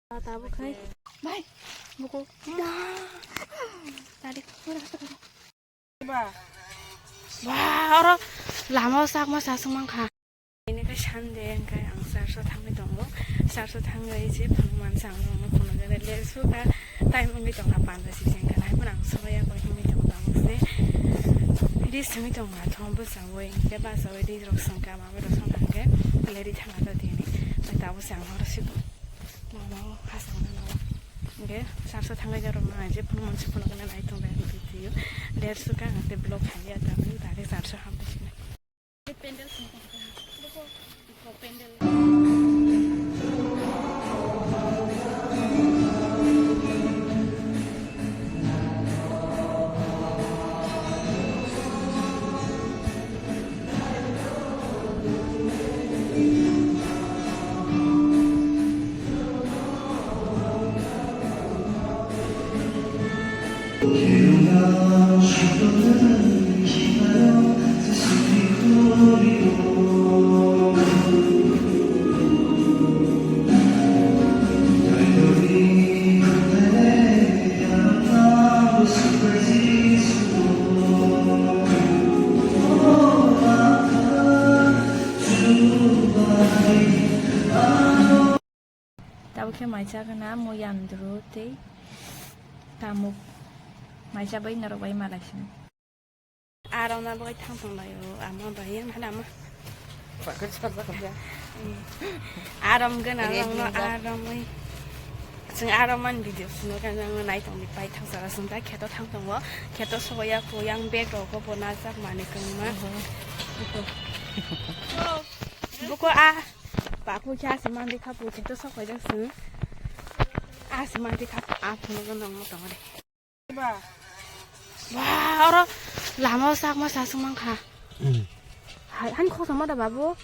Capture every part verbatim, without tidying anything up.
Tabuk khai. Bai. Buku. Ma. Tadi. Ba. Wah, oro lama o sakma sasung mankha. Ini khe Sunday, hwnkhe ang church o thangwi tongo. Church o thangwi je phunuk mansa ang rokno phunukgwi le suka time wngwi tongkha panda sijeng khe, hai phano ang soya koi himwi tongo tabuk se. Ri simi tongkha thong bwskango, hwnkhe bachaui ri rok songkha, mama rok songkha hwnkhe le ri thangkha tini. Tabuk se ang oro sibo. Mama o khasang na o. Hwnkhe church o thangwi rok ma je phunuk mansa phunukgwi nai tong bai hwnkhe twiyo. Le suka ang tei vlog khaiya tabuk direct church o hambai sini. Pendel song kong kha. Boko, boko pendel. Tabuk khe mai chagwna mui andru tei tamuk mai chabai norok bai malai sini. Arok na bai thang tong lai o ama bai yang hana ama. Arom gana rok no arom oi. Chwng arom man video sino kan ang nai tong di pai thang sara sung ta kheto thang tong o kheto soya ko yang bag rok bo na jak mani kang ma. Buko a. Paku khe asi mandi kha pui khe to sok paijak sini. Asi mandi kha a phunukgwi nongno tongo de. Ba, oro lama o sakma sasung mankha. Hai, han khosama da babu.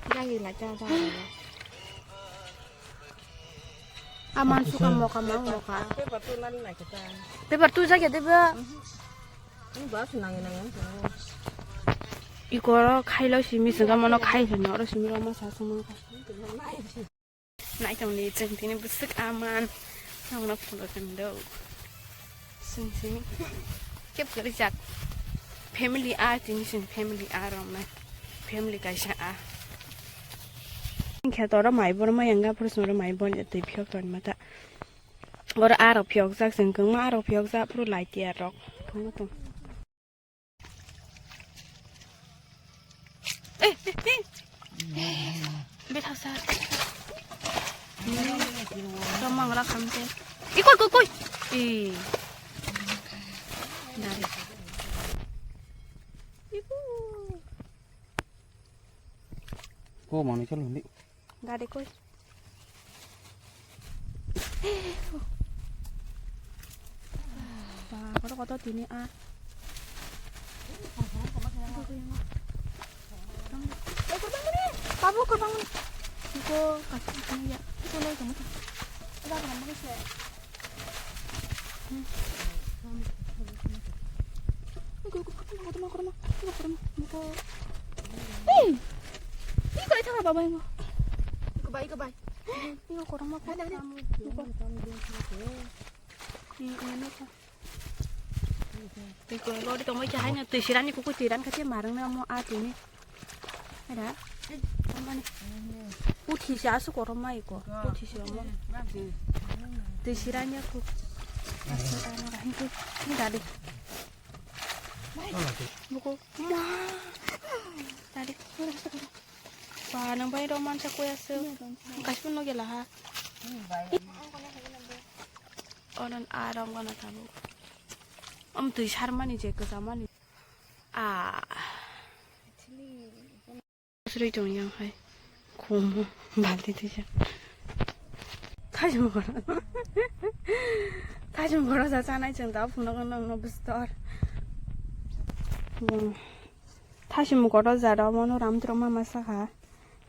Jagi la ja ja. Aman suka moka mang moka. Paper tu nani nai kita. Paper tu jagi de ba. Ini bahas nangin nangin. Iko oro khailo simi sengka mono khai hino oro simi roma sasung mankha. Naitongni chwng tini bwswk aman nongno phunukgwi do. Chwng tini kep kwrwi jak family a tini chwng family a romnai family kaisa a. Khe toro mai borma yanga phuru sumro mai bon twi phiyok tongma ta. Oro arok phiyok jak chwng kwngma arok phiyok jak phuru lai tiya rok. Tong. Eh, eh, eh. Bethasa. Tomang la khamte. Ikoi, koi, koi. Eh. Dari. Ibu. Ko mani chalo ni. Gari koi. Ba, koto koto tini a. Babu, kurbang mani. Iko kasih tini ya. Iko loi kamu ta. Ada apa kamu sih? Iko, iko, iko, iko, iko, iko, iko, iko. Hey! Iko, iko, baba, iko. Iko, bai, iko, bai. Iko, korma, korma. Iko. Iko, iko, iko. Iko, lori tongbai khe haino twi sirani kuku twi ran kha tei marwng na mo a tini. Era. Mane. Uthi se asu korom mai ko. Uthi se mo. Twi siranya ko. Asu ana rahi ko. Ni dade. Buko. Ma. Dade. Ba nang bai roman sa koya se. Kasih pun no gela ha. Onan arong gana tabu. Om twi sarmani je kwchamani. Ah. Srwi tong yang hai. Khomo balti tisa. Thajmo goro. Thajmo goro ja chanai chwng da phunukgo nokno bwstor. Thajmo goro ja da mono ram tro mama sakha.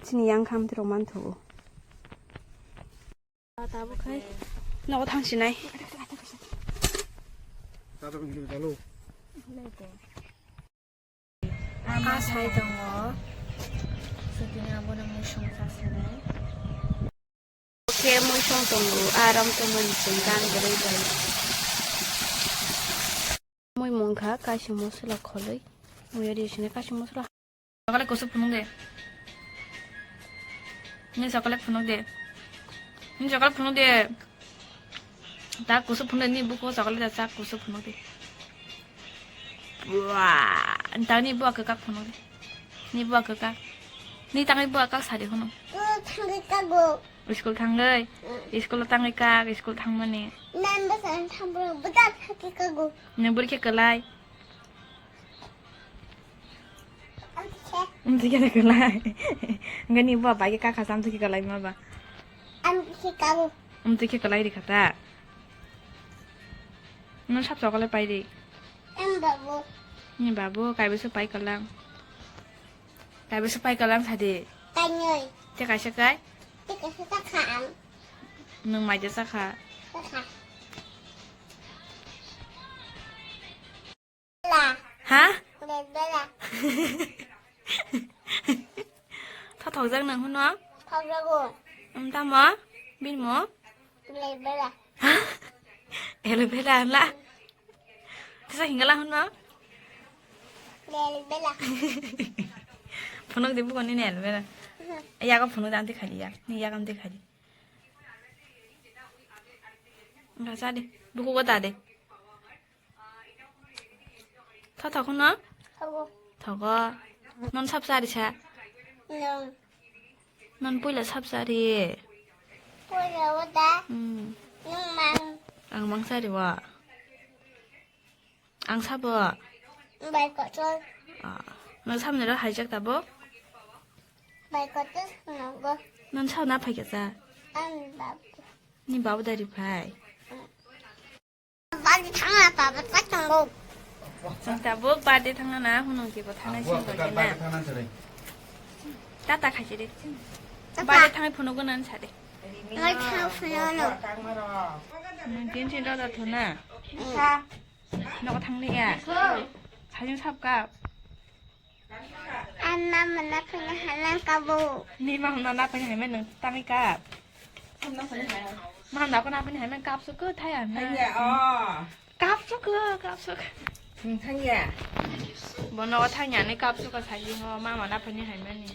Chini yang kham tro man thu. Tabuk khai nogo thang sinai. A sai tongo. Sutini abono mui songsa sinai. Khe mui song tongo, aram tongmani chwng gan bwrwi bai. Mui mungkha kaisa mosola kholwi, mui ri sini kaisa mosola. Chocolate kusu phunuk de. Ni chocolate phunuk de. Ni chocolate phunuk de. Ta kusu phunuk de, ni buku chocolate da chak kusu phunuk de. Wah, ta ni buwa kwkak phunuk de. Ni buwa kwkak. Ni tangwi buwa kak sadi phunuk. Thangwi kago. School thangwi? Mm. School o tangwi kak, school thangmani. Nan bwsa thangwi bwsa thangwi kago. Nang bwrwi khe kwlai. Amtwi khe kwlai. Hwnkhe ni buwa bai khe kak kha sa amtwi khe kwlai ma ba. Amtwi khe kago. Amtwi khe kwlai rikha ta. Nang sap chocolate pai ri. Em babu. Ni babu, kaibo se pai kwlang. Kaibo se pai kwlang sadi. Kainwi. Te kaisa kai? Te kaisa ta kha ang. Nwng maida cha kha? Cha kha. Bela. Ha? Bela. Tho thokjak nwng hwnno? Thokjago. Wng tamo? Bini mo? Aloe vera. Ha? Aloe vera hwnla? Tesa hingala hwnma? Aloe vera. Phunuk di buko nini aloe vera. Mhm. Yago phunuk di amtwi khaidi ya. Ni yago amtwi khaidi. Wngkha cha di. Bukugo da de. Tho thok hwnno? Thogo. Thogo. Non sap chari sa? Nung. Non puila sap chari. Puila o da? Hmm. Nung mang. Ang mang chari wa. Ang sabo. Bai kotor. Ah. Non sap nero haijak tabuk? Bai kotor nogo. Non sap na phaikha cha? Ang babu. Ni babu dari phai. Hmm. Bari thangna baba tak tongo. Chwng tabuk birthday thangna na, hunung kibo thangna sing tongkhe na. Tata khaisi de. Tata. Birthday thangwi phunugo nan sa de. Ngai thang phunano. Nung tin tin rw da thuna. Nogo thangni ya. Sajing sap kap. Ang mama na phani hanan kabo. Ni mama na phani haimai nung tangwi kap. Mama na phani haimai kap suku thaya na. Thangya, oh. Kap suku, kap suku. Hmm, thangya. Bono thangya ni kap suku saji ho mama na phani haimani.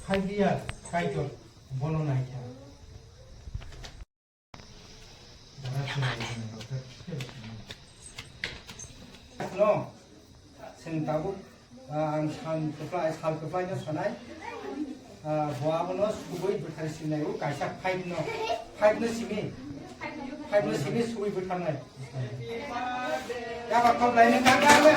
Hai dia, Kaitor, bono naikha. No, chwng tabuk Ah, ang sal kwplai, sal kwplai no sanai. Ah, bo abono subui bwthar sinai o kaisa five no, five no simi, five no simi subui bwtharnai. Yaba kok lai nang kang kang lai.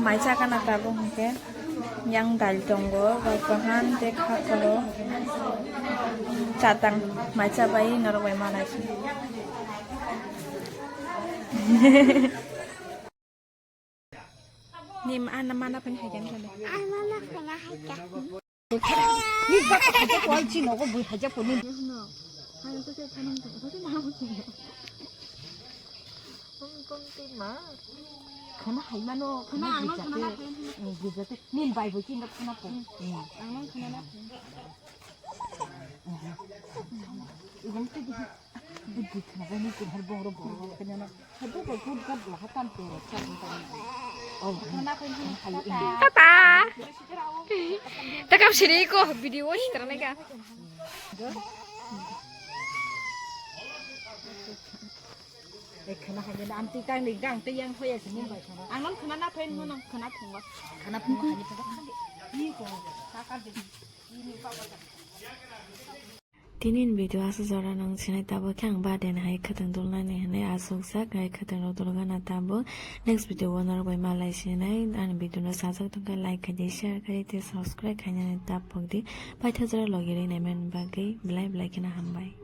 Mai chakana tabuk hwnkhe yang dal tongo, bai kahan tei kha khoro chatang mai chabai norok bai manai se. Ni ma, na mana phani hai khe. Ang mana phani hai khe. Ni ba ka haja ko ai chi nogo bui haja ko ni. Khana hai mano, khana ang no khana hai. Gujate, ni bai bui chi no khana ko. Ang no khana na. Ibang tu di, di khana ni ko har bong ro bong ro khana na. Tata. Takap sini ko video sitra neka. Khana hai na amtwi tang ni gang tei yang hoya sini bai khana. Ang non khana na phain no nang khana phungo. Khana phungo ani phungo khandi. Iko. Sakar de. Ini papa. Tinin video asuk jora nang sinai tabo khe ang baden hai khwtwng dulnani hinwi asuk sak hai khwtwng rok dulgana tabo. Next video o norok bai malai sinai ani video no sajak tongkha like khaidi share khaidi tei subscribe khainani tapok di. Paitha jora logi rwi naiman bagwi belai belai kheno hambai.